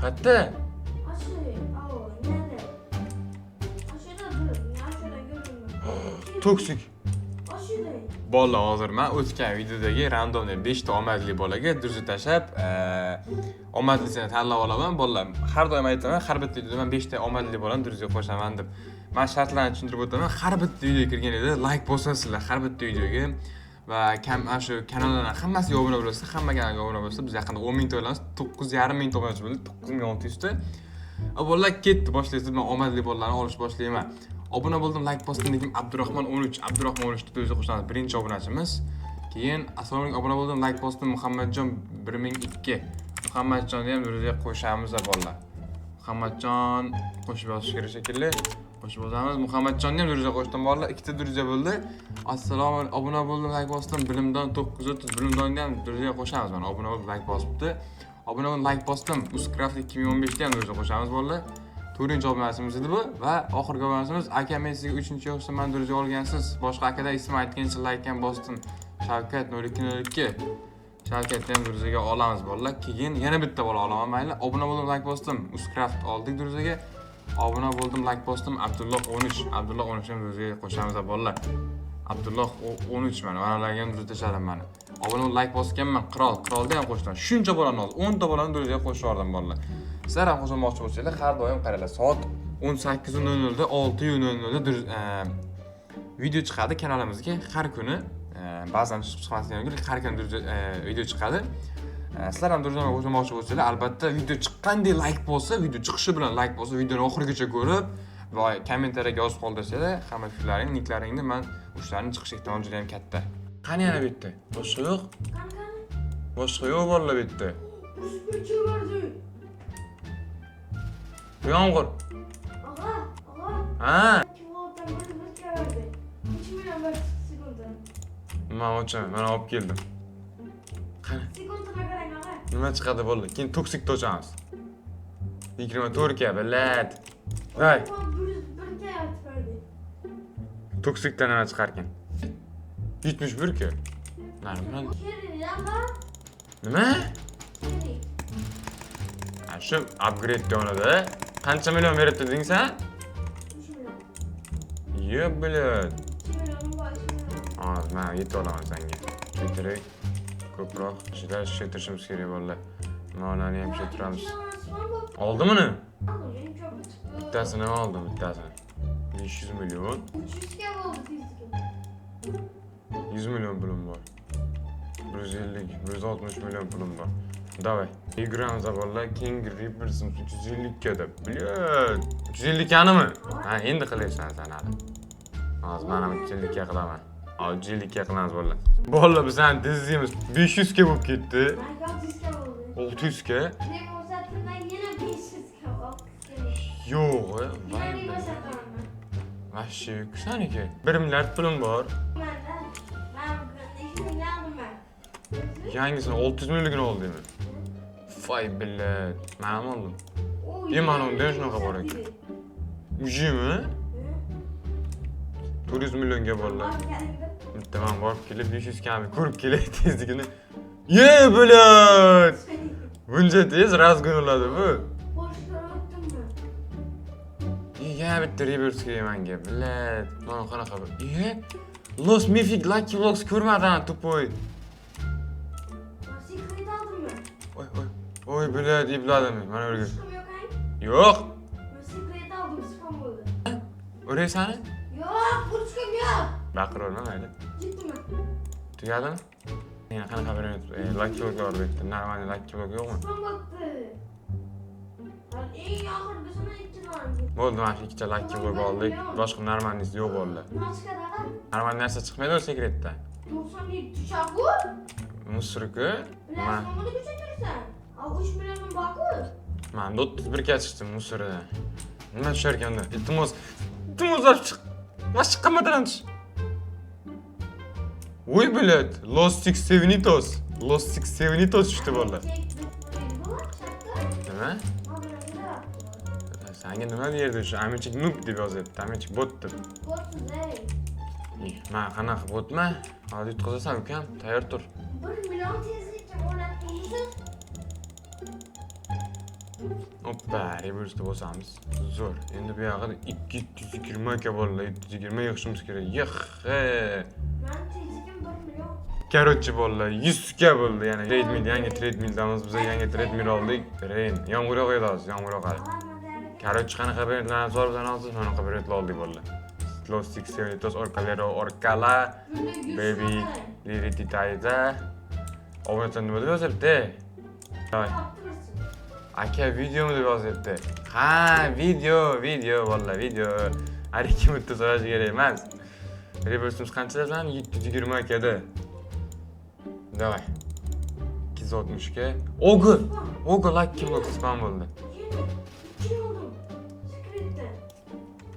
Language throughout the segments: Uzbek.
Qayerda? Aşı, o, nerede? Aşağıda dur. Aşağıdan gördüm. Toksik. Aşağıda. Bolalar, hozir man o'tgan videodagi randomli 5 ta omadli bolaga друзья tashlab, omadlisini tanlab olaman. Bolalar, har doim aytaman, har bitta videoda man 5 ta omadli bolani друзья qo'shaman deb. Man shartlarni tushuntirib o'taman. Har bitta videoga kirganingizda layk bosasizlar har bitta videoga va kam mana shu kanallarni hammasiga obuna bo'lasiz, hamma kanalga obuna bo'lsa, biz yaqinda 10 mingta bo'lamiz, 9,5 mingta obunachi bo'ldi, 9600 ta. Bolalar ketdi, boshlaysiz, man omadli bolalarni olish boshlayman. Obuna bo'ldim, layk bosdim degan Abdurahmon 13, Abdurahmon 13 ni o'zi qo'shamiz, birinchi obunachimiz. Keyin assalomu alaykum, obuna bo'ldim, layk bosdim Muhammadjon 1002. Muhammadjonni ham o'ziga qo'shamiz, bolalar. Muhammadjon qo'shib yozish kerak shekilli. Qo'shib yozamiz. Muhammadjonni ham друзья qo'shdim, bolalar. Ikkita друзья bo'ldi. Assalomu alaykum, obuna bo'ldim, layk bosdim. Bilimdon 930. Bilimdonni ham друзья qo'shamiz mana, obuna bo'lib layk bosibdi. Obuna bo'lib layk bosdim. Uscraft 2015 ni ham друзья qo'shamiz, bolalar. To'rtinchi obunachimiz edi bu va oxirgi obunachimiz: aka, men sizga uchinchi yoshda man друзья olgansiz. Boshqa akalar ism aytgancha layk ham bosdim. Shavkat 0202. Shavkatni ham друзья ga olamiz, bolalar. Keyin yana bitta bola olaman, mayli. Obuna bo'ldim, layk bosdim. Uscraft oldik друзья ga. Obuna bo'ldim, layk bosdim. Abdulloh 13. Abdulloh 13 ham друзья ga qo'shamiz, bolalar. Abdulloh 13 mana, mana ularga ham друзья tashladim mana. Obuna bo'lib layk bosganman. Qirol, Qirolni ham qo'shdim. Shuncha bolani oldim. 10 ta bolani друзья ga qo'shib yubordim, bolalar. Sizlar ham qo'shilmoqchi bo'lsanglar, har doim qaranglar. Soat 18:00 da, 6:00 da video chiqadi kanalimizga har kuni. Ba'zan chiqib chiqmasligi mumkin, lekin har kuni video chiqadi. Sizlar ham друзья ga qo'shilmoqchi bo'lsanglar, albatta video chiqqandek layk bo'lsa, video chiqishi bilan layk bo'lsa, videoni oxirigacha ko'rib va kommentariyaga yozib qoldirsanglar, hamma fikrlaringni, niklaringni, man o'shalarni chiqish ehtimoli juda ham katta. Qani yana bitta? Boshqa yo'q? Qani, qani? Boshqa yo'q, bolalar, bitta. Ushbu gördü. Yomg'ir. Og'a, og'a. Ha, Kivoltdan bir verdi. 3 milyon bir sekunda. Man ochaman, mana olib keldim. Qani, Sekunduna qarang, og'a. Nima chiqadi, bo'ldi? Keyin toksikda ochamiz. 24 ka, блядь. Voy, Bir kayat verdi. Toksikda nima chiqarkan? 71 ka. Nima? Kerak, og'a. Nima? Kerak. Ha, shu upgrade yonida qancha million beribdi deding sen? 3 milyon. Ye, блядь. 2 milyon bor, 2 milyon. Hozir man yetib olaman senga. Kerak ko'proq ishlash ishlatirishimiz kerak, bolalar. Mana ham ishlattiramiz. Oldimi uni? Aldım, en çok çıktı. Bittasini oldim, bittasini. 500 million. 300 ga bo'ldi tezligi. 100 million pulim bor. 150, 160 million pulim bor. Давай. Yuguramiz, bolalar. King Reapers 350 ga deb. Блядь. 350 kanimi? Ha, endi qilyapsan sen hali. Hozir men ham 350 ga qilaman. Hozir 350 ga qilamiz, bolalar. Bolalar, bizani tezligimiz 500 ga bo'lib ketdi. Maniki 600 ga bo'ldi. 600 ga? Ne bo'lsa tildan yana 500 ga bo'ldi. Yo'q, Yana voy. ko'rsataman. Вообще, saniki. 1 milliard pulim bor. Manda man bugun 2 million oldim. Yangisini 600 millionligini oldingmi? Voy, блядь. Men ham oldim. O, E, mana unda ham shunaqa bor ekan. Ujimi? 400 millionga, bolalar. Bitta man borib kelib 500 kami ko'rib kelay tezligini. Ye, блядь! Buncha tez разгон oladi bu. Boshqa o'tdimmi? Yana bitta reverse kerak menga. Блядь, mana qanaqa bir. Ye, Lost Mythic Lucky Blocks ko'rmadim, тупой. Secret aldimmi? Oy, oy. Oy, блядь, epladim. Mana o'rga. Chiqim yo'q, ang? Yo'q. Men secret oldim, spam bo'ldi. O'raysani? Yo'q, burchkim yo'q. Baqiraverma, mayli. Ketdimi? Tugadimi? Yana qanaqa bir Lucky Block bor bu yerda? Нормальный Lucky Block yo'qmi? Spam bo'ldi. Eng oxirgisini ikkini oldim. Bo'ldi, mana shu ikkita Lucky Block oldik. Boshqa нормальный si yo'q bo'ldi. Nima chiqadi, ag'a? Нормальный narsa chiqmaydi u sekretda. 97 tushar-ku. Мусор ku. Man Bilasizmi, buni kuchaytirsan? A 3 millionim bor-ku. Manda 31 ga chiqdi мусор idan. Nima tushar ekan unda? Iltimos, iltimos, olib chiq. Mana chiqqanmadan tush. Voy, блядь, Lost Six Sevenitos. Lost Six Sevenitos tushdi, bolalar. Nima? Sanga nima deyerdi o'sha? Amichik noob deb yozyapti. Amichik bot deb. Man qanaqa botman? Hozir yutqazasan, ukam, tayyor tur. 1 million tezlikka o'rnatganmisiz? Oppa, reverse'da bosamiz. Zo'r. Endi bu yog'ida 220 ka bolalar, 720 yig'ishimiz kerak. Yig'e. Man tezligim 1 million. Короче, bolalar, 100 ka bo'ldi. Ya'ni treadmill, yangi treadmilldamiz. Biz yangi treadmill oldik. Rain, yomg'ir yog'adi hozir, yomg'ir yog'adi. Короче, qanaqa brendlarni so'rabsan hozir, shunaqa brendlar oldik, bolalar. Slow Six Seven Orkalero Orkala, Baby Liri Titayda. Obunachilar nima deb yozyapti? Voy. Aka, videomi deb yozyapti. Ha, video, video, bolalar, video. Har ikki minutda so'rash kerak emas. Reversimiz qancha? 720 akada. Давай. 260 ga. Og'ir. Og'ir lucky block spam bo'ldi. Yeni 2 oldim. Secret'ten.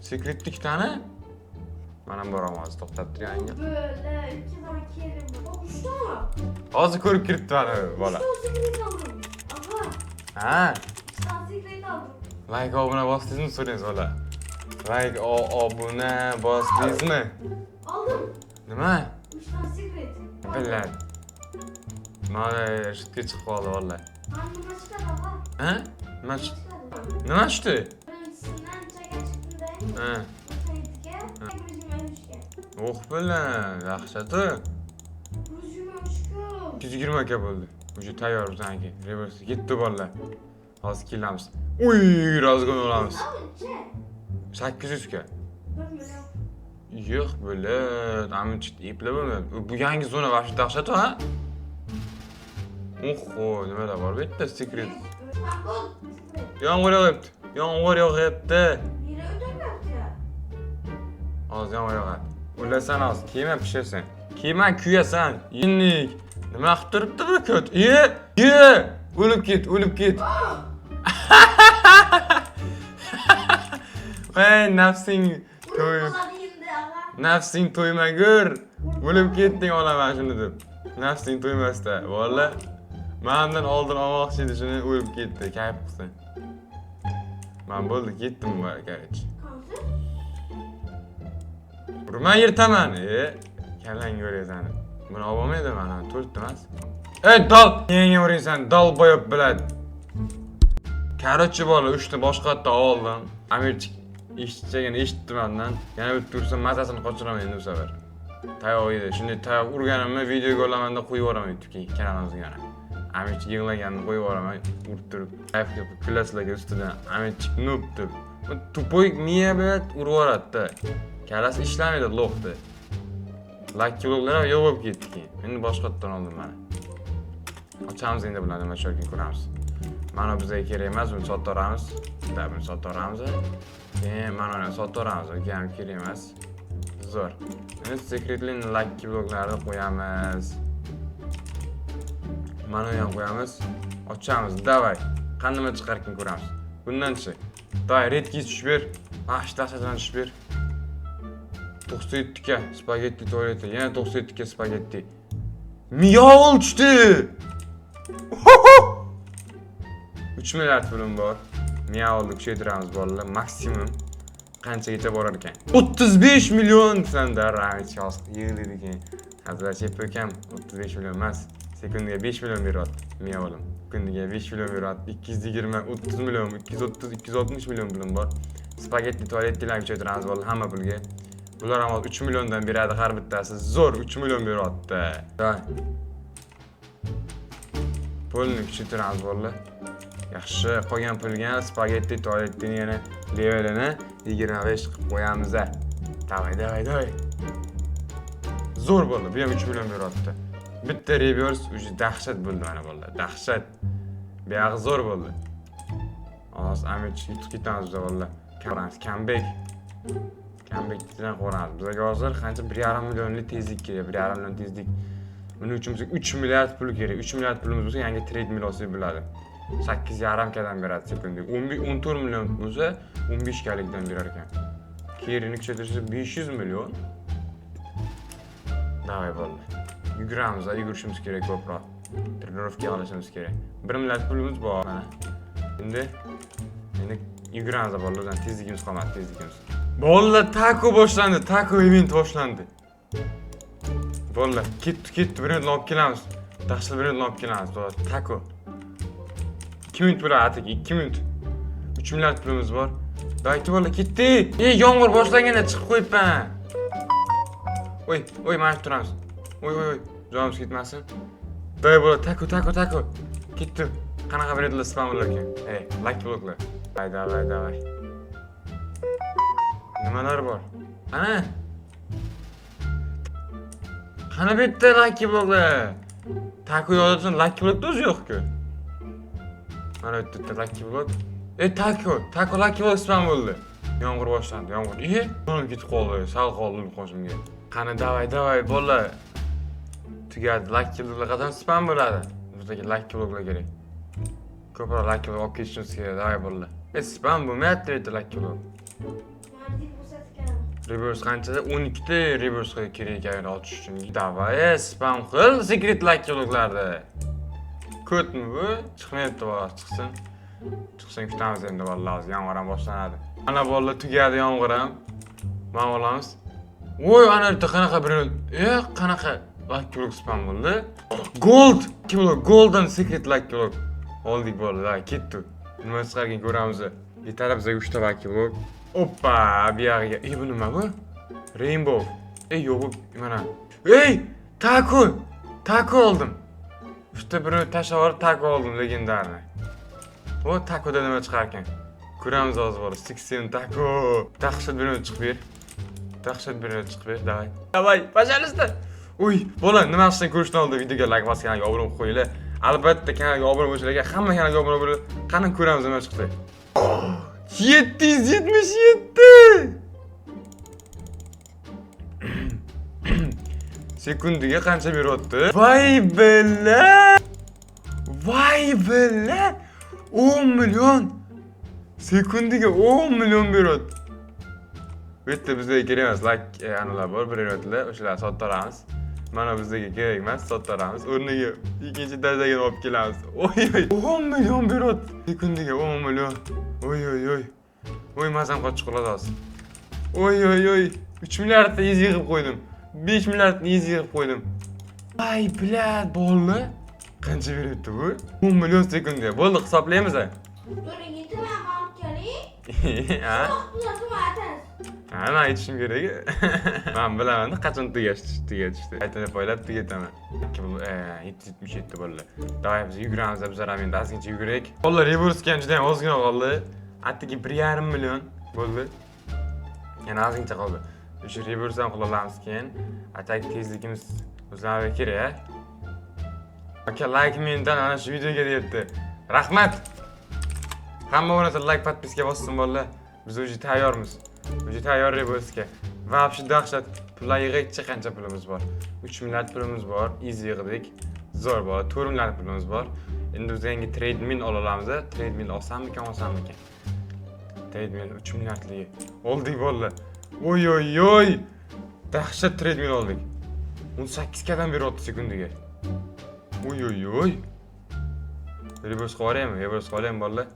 Secret ikkitani? Man ham boraman hozir, to'xtab tur yangi. Böyle iki tane kerim var. O 3 tane. Hozir ko'rib kiribdi mana bola. 3 tane secret aldım. Aha. Ha, 3 tane secret aldım. Like, obuna bosdingizmi so'raymiz, bola. Like, obuna bosdingizmi? Aldım. Nima? 3 tane secret. Billat. Mana shitga chiqib qoldi, bola. Lan nima chiqadi, aha? Ha? Nima chiqdi? Chiqadi. Nima tushdi? Birinchisidan chaka chiqdi. Ha. 97ga, 123ga. Oh, bilan, dahshati. 123ga. 220 aka bo'ldi. Уже tayyor bizaniki. Reverse ketdi, bolalar. Hozir kelamiz. Uy, разгон olamiz. Necha? 800 ga. 1 million. Yo'q, bo'ladi. Aminchik eplab bo'lmaydi. Bu yangi zona вообще dahshat, ha? Oho, nimalar bor bu yerda? Secret. Ha, bu secret. Yomg'ir yog'yapti. Yomg'ir yog'yapti. Nera o'tyapti? Hozir yomg'ir yog'adi. O'lasan hozir, kiyma, pishasan. Kiyma, kuyasan. Yinnik. Nima qilib turibdi bu ko't? Ye! Ye! O'lib ket, o'lib ket. Ey, nafsing to'y. Qoladi endi, ag'a. Nafsing to'ymagur. O'lib ketding, olaman shuni deb. Nafsing to'ymasda. Valla. Mandan oldin olmoqchi edi shuni, o'lib ketdi. Kayf qilsin. Man bo'ldi, ketdim, короче. Qancha? Urma, yirtaman. E, kallangga urasan. Buni olib olmaydi mana, to'rtta emas. Ey, dol! Menga uraysan, долбоёб, блядь. Короче, bola, uchta boshqa yerda oldim. Amirchik eshitchagini eshitdi mandan. Yana bitta ursam, mazasini qochiraman endi bu safar. Tayoq edi. Shunday tayoq urganimni videoga olaman-da, qo'yib yuboraman YouTube'ga, kanalimizga yana. Amirchik yig'laganini qo'yib yuboraman, urib turib. Kayf qilib kulasizlarga ustidan. Amirchik noob deb. Bu тупой miya, блядь, urib yuboradi-da. Kallasi ishlamaydi лох ni. Lucky blocklar ham yo'q bo'lib ketdi keyin. Endi boshqa yerdan oldim mana. Ochamiz endi bularni, nima tushar ko'ramiz. Mana bizga kerak emas, buni sotaveramiz. Da, buni sotaveramiz. Keyin mana uni sotaveramiz, u ham kerak emas. Zo'r. Endi secretli lucky blocklarni qo'yamiz. Mana uni ham qo'yamiz. Ochamiz, давай. Qanday nima chiqar ekan ko'ramiz. Bundanchi. Давай, редкий tushib ber. Vahshiy dahshatdan tushib ber. 97 ga spagetti tualeti, yana 97 ga spagetti. Miyovul tushdi. 3 milliard pulim bor. Miyovulni kuchaytiramiz, bolalar, maksimum qanchagacha borar ekan? 35 million desam, Ramich hozir yig'laydi keyin. Hazillashib ukam, 35 million emas. Sekundiga 5 million beryapti Miyovulim. Sekundiga 5 million beryapti. 220, 30 million, 230, 260 million pulim bor. Spagetti tualetlarni kuchaytiramiz, bolalar, hamma pulga. Bular ham hozir 3 milliondan beradi har bittasi. Zo'r, 3 million beryapti. Давай. Pulni kuchaytiramiz, bolalar. Yaxshi, qolgan pulga spagetti tualetini yana levelini 25 qilib qo'yamiz. Давай, давай, давай. Zo'r bo'ldi. Bu ham 3 million beryapti. Bitta reverse уже dahshat bo'ldi mana, bolalar. Dahshat. Buyog'i zo'r bo'ldi. Hozir Amirchik yutib ketamiz biz, bolalar. Ko'ramiz, comeback. Comebackdan ko'ramiz. Bizga hozir qancha, 1,5 millionlik tezlik kerak, 1,5 million tezlik. Buning uchun bizga 3 milliard pul kerak. 3 milliard pulimiz bo'lsa, yangi treadmill olsak bo'ladi. 8,5 kadan beradi sekundiga. 11 14 million bo'lsa, 15 kalikdan berar ekan. Kerini kuchaytirsa 500 million. Давай, bo'ldi. Yuguramiz, yugurishimiz kerak ko'proq. Тренировка qilishimiz kerak. 1 milliard pulimiz bor mana. Endi yuguramiz, bolalar, tezligimiz qolmadi, tezligimiz. Bolalar, taco boshlandi, taco event boshlandi. Bolalar, ketdi, ketdi, bir yerdan olib kelamiz. Dahshat bir yerdan olib kelamiz, bolalar, taco. 2 2 minut bo'ladi, atigi 2 minut. 3 milliard pulimiz bor. Давайте, bola, ketdik. Ey, yomg'ir boshlanganda chiqib qo'yibman. Oy, oy, mana shu turamiz. Oy, oy, oy, jonimiz ketmasin. Давай, bola, тако, тако, тако. Ketdi. Qanaqa beradilar spawn bo'lar ekan? Ey, lucky blocklar. Давай, давай, давай. Nimalar bor? Ana. Qani bu yerda lucky blocklar? Тако yozilsin, lucky blockda o'zi yo'q-ku. Mana bu yerda lucky block. E, тако, тако lucky block spawn bo'ldi. Yomg'ir boshlandi, yomg'ir. E, jonim ketib qoldi, sal qoldi qo'shimga. Qani, давай, давай, bola. Tugadi, lucky blocklar qachon spawn bo'ladi? Bizga lucky blocklar kerak. Ko'proq lucky block olib ketishimiz kerak, давай, bola. E, spawn bo'lmayapti bu yerda lucky block. Mardlik bo'lsa ekan. Rebirth qanchada? 12 ta rebirth kerak ekan ochish uchun. Давай, spawn qil secret lucky blocklarni. Ko'tmi bu? Chiqmayapti bola, chiqsin. Chiqsin, kutamiz endi bolalar, hozir yomg'ir ham boshlanadi. Ana bolalar, tugadi yomg'ir ham. Mana olamiz. Voy, ana yerda qanaqa bir, e, qanaqa lucky block spawn bo'ldi? Gold! Lucky block, golden secret lucky block. Oldik bolalar, ketdi. Nima chiqarkan ko'ramiz. Yetadi bizga 3 ta lucky block. Oppa, bu yog'iga. Ey, bu nima bu? Rainbow. Ey, yo'q, bu mana. Ey, тако! Тако oldim. Uchta birini tashlab yuborib тако oldim легендарный. O takoda nima chiqar ekan? Ko'ramiz hozir, bola. 87 тако. Dahshat birini chiqib ber. Dahshat birini chiqib ber, давай. Давай, пожалуйста. Uy, bola, nima qilishdan ko'rishdan oldin videoga like bosib, kanalga obuna bo'lib qo'yinglar. Albatta kanalga obuna bo'lishlarga, hamma kanalga obuna bo'lib, qani ko'ramiz nima chiqdi. 777! Sekundiga qancha beryapti? Voy billa! Voy billa! 10 million! Sekundiga 10 million beryapti. Bu yerda bizga kerak emas, like analar bor, bir o'shalarni sottiramiz. Mana bizga kerak emas, sottiramiz. O'rniga ikkinchi darajagini olib kelamiz. Oy oy, 10 million beryapti. Sekundiga 10 million. Oy oy oy. Oy, mazam qochib qoladi hozir. Oy oy oy. 3 milliardta iz yig'ib qo'ydim. 5 milliardni iz yig'ib qo'ydim. Ay, блядь, bo'ldi. Qancha beryapti bu? 10 million sekundiga. Bo'ldi, hisoblaymiz. Turing, yetim ham olib keling. Ha? To'xtatma, atasiz. Ha, man aytishim kerak. Man bilaman qachon tugatishdi. Qaytadan poylab tugataman. 777 bo'ldi. Давай, biz yuguramiz, bizlar ham endi ozgincha yuguraylik. Bolalar, reversga ham juda ham ozgina qoldi. Atigi 1,5 million bo'ldi. Yana ozgincha qoldi. O'sha reverse ham qila olamiz keyin. Atak tezligimiz o'zlariga kerak, a? Aka, like mendan ana shu videoga deyapti. Rahmat. Hamma o'rnida like, подписка bossin, bolalar. Biz уже tayyormiz. Уже tayyor reverse'ga. Вообще dahshat. Pullar yig'aychi, qancha pulimiz bor? 3 milliard pulimiz bor. Easy yig'dik. Zo'r bola, 4 milliard pulimiz bor. Endi biz yangi treadmill ola olamiz. Treadmill olsammikan, olsammikan? Treadmill 3 milliardligi. Oldik, bolalar. Oy oy oy. Dahshat treadmill oldik. 18 kadan beryapti sekundiga. Oy oy oy. Reverse qilib yuboraymi? Reverse qilib olaymi, bolalar?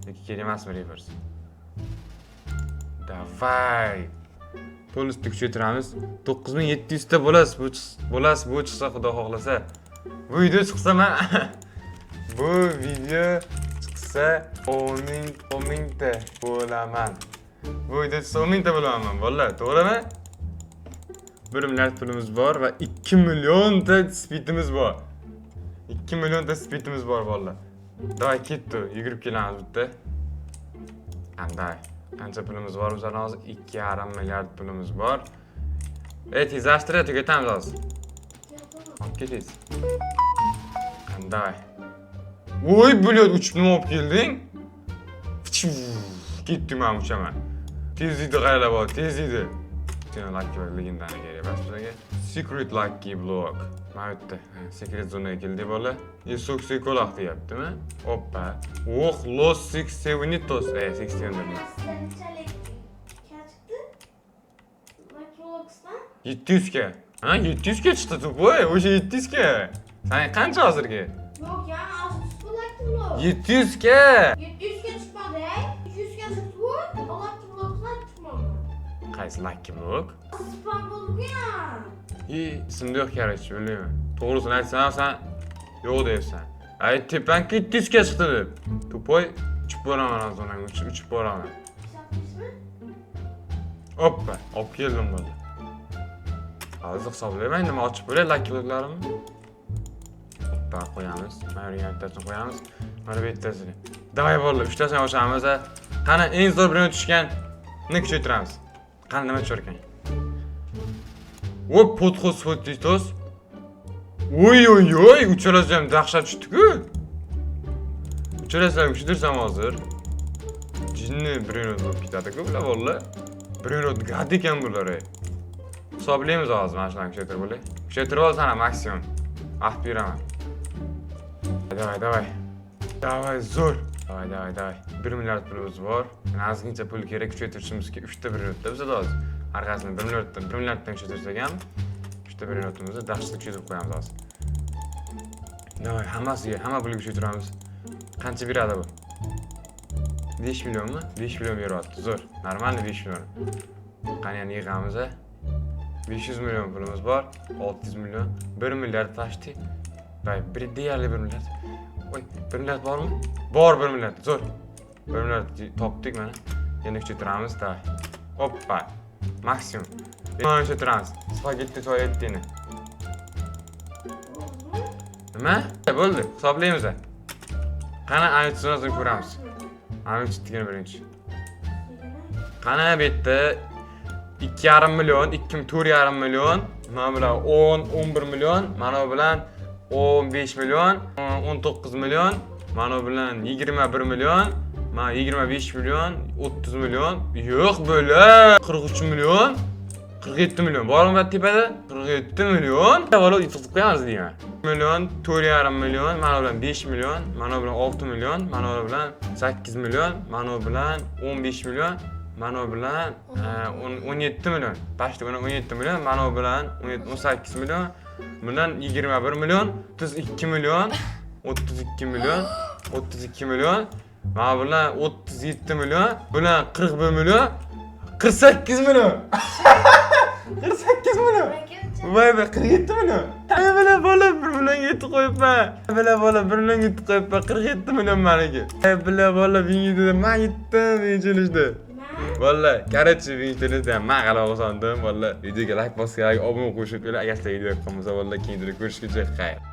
Yoki kerak emasmi reverse? Давай. Полностью kuchaytiramiz. 9700 ta bo'lasiz, bu bo'lasiz, bu chiqsa, xudo xohlasa. Bu video chiqsa, man bu video chiqsa 10 ming, 10 mingta bo'laman. Bu video chiqsa 10 mingta bo'laman, bolalar, to'g'rimi? 1 milliard pulimiz bor va 2 millionta speedimiz bor. 2 millionta speedimiz bor, bolalar. Давай, ketdi, yugurib kelamiz bitta. Qanday? Qancha pulimiz bor bizlarning hozir? 2,5 milliard pulimiz bor. Ey, tezlashtir, tugatamiz hozir. Olib ketingiz. Qanday? Voy, блядь, uchib nima olib kelding? Ketdim, man uchaman. Tezlikni qaralab ol, tezlikni. Seni lucky block легендарный kerak emas bizga. Secret lucky block. Mana bu yerda secret zonaga keldik, bola. Esok koloq deyaptimi? Oppa. Oh, los six sevenitos. 6 seven dedim. Nechalik chiqdi? Lucky Blocks'dan 700 ga. Ha, 700 ga chiqdi, тупой. O'sha 700 ga. Sen qancha hozirgi? Yo'q ya, asosisi Lucky Block. 700 ga. 700 ga chiqmadi, 200 ga chiqdi bu. Lucky Blocks'dan chiqmadi. Qaysi lucky block? Spawn bo'ldi ya. I, esimda yo'q, короче, bilmayman. To'g'risini aytsam, sen yo'q deyapsan. Ay, tepanki 200 ga chiqdi deb. Тупой, uchib boraman hozir onang, uchib uchib boraman. Hisoblaysizmi? Oppa, olib keldim bo'ldi. Hozir hisoblayman, nima ochib bo'lay lucky bloklarimni. Oppa, qo'yamiz. Mana bu yerga bittasini qo'yamiz. Mana bu bittasini. Давай, bolalar, uchtasini ochamiz. A. Qani eng zo'r birini tushganni kuchaytiramiz. Qani nima tushar ekan? O, подход свой. Oy oy oy, uchalasi ham dahshat tushdi-ku. Uchalasini ham kuchaytirsam hozir. Jinni brainrot bo'lib ketadi-ku bular, bolalar. Brainrot гад ekan bular. Ey. Hisoblaymiz hozir, mana shularni kuchaytirib bo'lay. Kuchaytirib olsana maksimum. Vaqt beraman. Давай, давай. Давай, zo'r. Давай, давай, давай. 1 milliard pulimiz bor. Yana ozgincha pul kerak kuchaytirishimiz kerak. 3 ta brainrotda bizada hozir. Orqasini 1 milliarddan 1 milliarddan kuchaytirsak ham 3 ta brainrotimizni dahshatli kuchaytirib qo'yamiz hozir. Давай, hammasiga, hamma pulga kuchaytiramiz. Qancha beradi bu? 5 millionmi? 5 million beryapti. Zo'r. Нормально 5 million. Qani yana yig'amiz a. 500 million pulimiz bor. 600 million, 1 milliard почти. Voy, bir deyarli 1 milliard. Voy, 1 milliard bormi? Bor, 1 milliard. Zo'r. 1 milliard topdik mana. Yana kuchaytiramiz, давай. Oppa. Maksimum. Mana kuchaytiramiz. Spagetti tualettini. Bo'ldimi? Nima? Bo'ldi, hisoblaymiz. Qani aytsini ko'ramiz. Aytdigini birinchi. Qani bu yerda 2,5 million, 2,4 million, mana bular 10, 11 million, mana bu bilan 15 million, 19 million, mana bu bilan 21 million, mana 25 million, 30 million. Yo'q, bo'la 43 million, 47 million. Bormi bu tepada? 47 million. Avvalo yutqizib qo'yamiz deyman. Million, 4,5 million, mana bilan 5 million, mana bilan 6 million, mana bilan 8 million, mana bilan 15 million, mana bilan 17 million. Почти 17 million, mana bilan 17, 18 million, bundan 21 million, 32 million, 32 million, 32 million, mana bilan 37 million, bilan 41 million, 48 million. 48 million. Voy be, 47 million. Ay bila bola, 1 millionga yetib qo'yibman. Bila bola, 1 millionga yetib qo'yibman. 47 million maniki. Ay bila bola, videoda man yetdim challenge'da. Nima? Valla, короче, challenge'da man g'alaba qozondim. Valla, videoga like bosgan, obuna qo'shib, agar sizlarga video yoqqan bo'lsa, valla, keyingi videoda ko'rishguncha xayr.